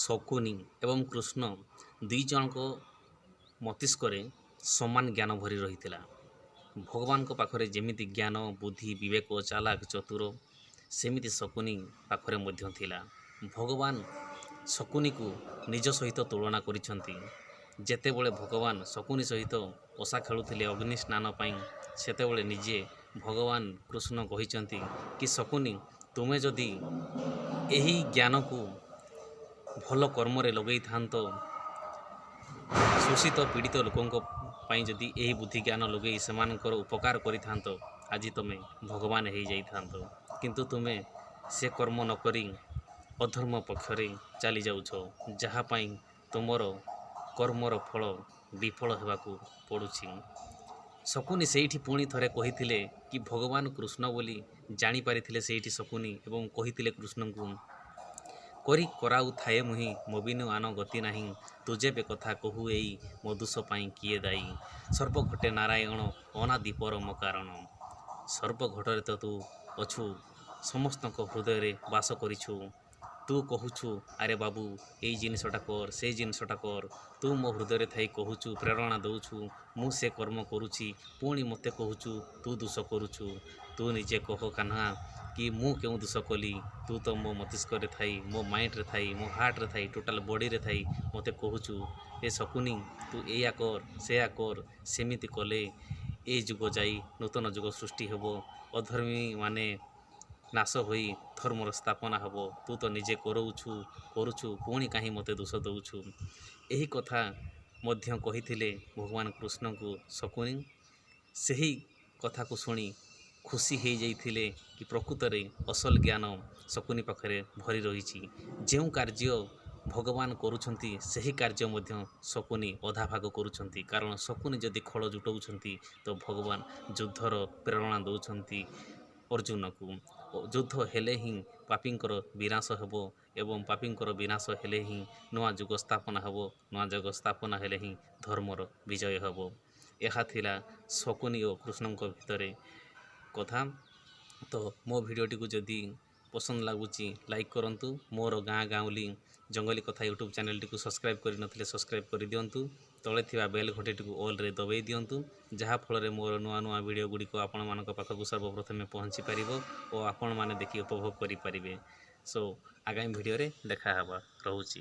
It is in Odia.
ଶକୁନି ଏବଂ କୃଷ୍ଣ ଦୁଇ ଜଣଙ୍କ ମସ୍ତିଷ୍କରେ ସମାନ ଜ୍ଞାନ ଭରି ରହିଥିଲା। ଭଗବାନଙ୍କ ପାଖରେ ଯେମିତି ଜ୍ଞାନ, ବୁଦ୍ଧି, ବିବେକ, ଚାଲାକ, ଚତୁର, ସେମିତି ଶକୁନି ପାଖରେ ମଧ୍ୟ ଥିଲା। ଭଗବାନ ଶକୁନିକୁ ନିଜ ସହିତ ତୁଳନା କରିଛନ୍ତି। ଯେତେବେଳେ ଭଗବାନ ଶକୁନି ସହିତ ପଶା ଖେଳୁଥିଲେ ଅଗ୍ନି ସ୍ନାନ ପାଇଁ, ସେତେବେଳେ ନିଜେ ଭଗବାନ କୃଷ୍ଣ କହିଛନ୍ତି କି, ଶକୁନି, ତୁମେ ଯଦି ଏହି ଜ୍ଞାନକୁ ଭଲ କର୍ମରେ ଲଗେଇଥାନ୍ତ, ଶୋଷିତ ପୀଡ଼ିତ ଲୋକଙ୍କ ପାଇଁ ଯଦି ଏହି ବୁଦ୍ଧି ଜ୍ଞାନ ଲଗେଇ ସେମାନଙ୍କର ଉପକାର କରିଥାନ୍ତ, ଆଜି ତୁମେ ଭଗବାନ ହେଇଯାଇଥାନ୍ତ। କିନ୍ତୁ ତୁମେ ସେ କର୍ମ ନକରି ଅଧର୍ମ ପକ୍ଷରେ ଚାଲି ଯାଉଛ, ଯାହା ପାଇଁ ତୁମର କର୍ମର ଫଳ ବିଫଳ ହେବାକୁ ପଡ଼ୁଛି। ଶକୁନି ସେଇଠି ପୁଣି ଥରେ କହିଥିଲେ କି ଭଗବାନ କୃଷ୍ଣ ବୋଲି ଜାଣିପାରିଥିଲେ ସେଇଠି ଶକୁନି ଏବଂ କହିଥିଲେ କୃଷ୍ଣଙ୍କୁ, କରି କରାଉଥାଏ ମୁହିଁ, ମୋ ବିନୁ ଆନ ଗତି ନାହିଁ। ତୁ ଯେବେ କଥା କହୁ ଏଇ, ମୋ ଦୋଷ ପାଇଁ କିଏ ଦାୟୀ? ସର୍ବଘଟେ ନାରାୟଣ, ଅନାଦି ପରମ କାରଣ। ସର୍ବଘଟରେ ତ ତୁ ଅଛୁ, ସମସ୍ତଙ୍କ ହୃଦୟରେ ବାସ କରିଛୁ। ତୁ କହୁଛୁ, ଆରେ ବାବୁ, ଏଇ ଜିନିଷଟା କର, ସେଇ ଜିନିଷଟା କର। ତୁ ମୋ ହୃଦୟରେ ଥାଇ କହୁଛୁ, ପ୍ରେରଣା ଦେଉଛୁ, ମୁଁ ସେ କର୍ମ କରୁଛି, ପୁଣି ମୋତେ କହୁଛୁ ତୁ ଦୋଷ କରୁଛୁ। ତୁ ନିଜେ କହ କାହ୍ନା କି ମୁଁ କେଉଁ ଦୋଷ କଲି? ତୁ ତ ମୋ ମସ୍ତିଷ୍କରେ ଥାଇ, ମୋ ମାଇଣ୍ଡରେ ଥାଇ, ମୋ ହାର୍ଟରେ ଥାଇ, ଟୋଟାଲ୍ ବଡ଼ିରେ ଥାଇ ମୋତେ କହୁଛୁ, ଏ ଶକୁନି, ତୁ ଏଇଆ କର, ସେୟା କର। ସେମିତି କଲେ ଏ ଯୁଗ ଯାଇ ନୂତନ ଯୁଗ ସୃଷ୍ଟି ହେବ, ଅଧର୍ମୀ ମାନେ ନାଶ ହୋଇ ଧର୍ମର ସ୍ଥାପନା ହେବ। ତୁ ତ ନିଜେ କରଉଛୁ, କରୁଛୁ, ପୁଣି କାହିଁ ମୋତେ ଦୋଷ ଦେଉଛୁ? ଏହି କଥା ମଧ୍ୟ କହିଥିଲେ ଭଗବାନ କୃଷ୍ଣଙ୍କୁ ଶକୁନି। ସେହି କଥାକୁ ଶୁଣି ଖୁସି ହେଇଯାଇଥିଲେ କି ପ୍ରକୃତରେ ଅସଲ ଜ୍ଞାନ ଶକୁନି ପାଖରେ ଭରି ରହିଛି। ଯେଉଁ କାର୍ଯ୍ୟ ଭଗବାନ କରୁଛନ୍ତି, ସେହି କାର୍ଯ୍ୟ ମଧ୍ୟ ଶକୁନି ଅଧା ଭାଗ କରୁଛନ୍ତି। କାରଣ ଶକୁନି ଯଦି ଖଳ ଜୁଟଉଛନ୍ତି, ତ ଭଗବାନ ଯୁଦ୍ଧର ପ୍ରେରଣା ଦେଉଛନ୍ତି ଅର୍ଜୁନକୁ। ଯୁଦ୍ଧ ହେଲେ ହିଁ ପାପୀଙ୍କର ବିନାଶ ହେବ ଏବଂ ପାପୀଙ୍କର ବିନାଶ ହେଲେ ହିଁ ନୂଆ ଯୁଗ ସ୍ଥାପନା ହେବ। ନୂଆ ଯୁଗ ସ୍ଥାପନା ହେଲେ ହିଁ ଧର୍ମର ବିଜୟ ହେବ। ଏହା ଥିଲା ଶକୁନି ଓ କୃଷ୍ଣଙ୍କ ଭିତରେ କଥା। ତ ମୋ ଭିଡ଼ିଓଟିକୁ ଯଦି ପସନ୍ଦ ଲାଗୁଛି, ଲାଇକ୍ କରନ୍ତୁ। ମୋର ଗାଁ ଗାଉଁଲି ଜଙ୍ଗଲୀ କଥା ୟୁଟ୍ୟୁବ୍ ଚ୍ୟାନେଲଟିକୁ ସବସ୍କ୍ରାଇବ୍ କରିନଥିଲେ ସବସ୍କ୍ରାଇବ୍ କରିଦିଅନ୍ତୁ। ତଳେ ଥିବା ବେଲ୍ ଘଣ୍ଟିଟିକୁ ଅଲ୍ରେ ଦବାଇ ଦିଅନ୍ତୁ, ଯାହାଫଳରେ ମୋର ନୂଆ ନୂଆ ଭିଡ଼ିଓ ଗୁଡ଼ିକ ଆପଣମାନଙ୍କ ପାଖକୁ ସର୍ବପ୍ରଥମେ ପହଞ୍ଚି ପାରିବ ଓ ଆପଣମାନେ ଦେଖି ଉପଭୋଗ କରିପାରିବେ। ସୋ ଆଗାମୀ ଭିଡ଼ିଓରେ ଦେଖା ହେବା। ରହୁଛି।